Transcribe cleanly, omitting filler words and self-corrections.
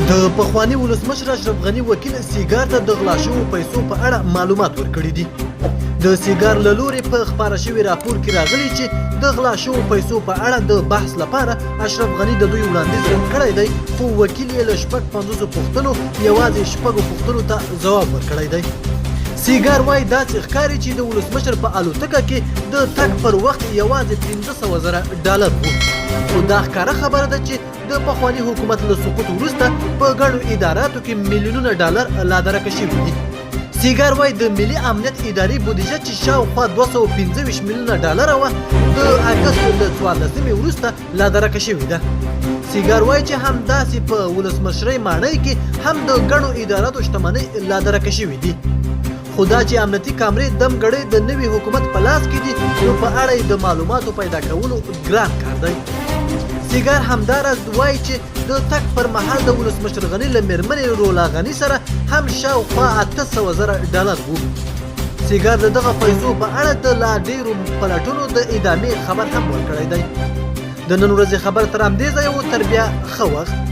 د پخواني ولسمشر اشرف غني وکیل سیګار ته د غلا شوو پیسو په اړه معلومات ورکړي دي. د سیګار له لوري په خپاره شوي راپور کې راغلي چې د غلا شوو پیسو په اړه د بحث لپاره اشرف غني د دوی وړاندیز رد کړی دی، خو وکیل یې له 56 پوښتنو یوازې شپږو پوښتنو ته ځواب ورکړی دی. سیګار وايي، داسې ښکاري چې د ولسمشر په الوتکه کې د تګ پر وخت یوازې 500,000 ډالر وو، خو دا ښکاره خبره ده چې د پخواني حکومت له سقوط وروسته په ګڼو اداراتو کې میلیونونه ډالر لادرکه شوي دي. سیګار وايي، د ملي امنیت ادارې بودیجه چې شاوخوا 225 میلیونه ډالر وه، د اګست له 14مې وروسته لادرکه شوې ده. سیګار وايي چې همداسې په ولسمشرۍ ماڼۍ کې هم د ګڼو اداراتو شتمنۍ لادرکه شوې دي، خو دا چې امنیتي کامرې دم ګړۍ د نوي حکومت په لاس کې دي، نو په اړه یې د معلوماتو پیدا کولو ګران کار دی. سیګار همداراز وايي چې د تګ پر مهال د ولسمشر غني له مېرمنې رولا غني سره هم شاوخوا 800,000 ډالر وو. سیګار د دغه پیسو په اړه د لا ډېرو پلټنو د ادامې خبر هم ورکړی دی. د نن ورځې خبر تر همدې ځایه و، تر بیا ښه وخت.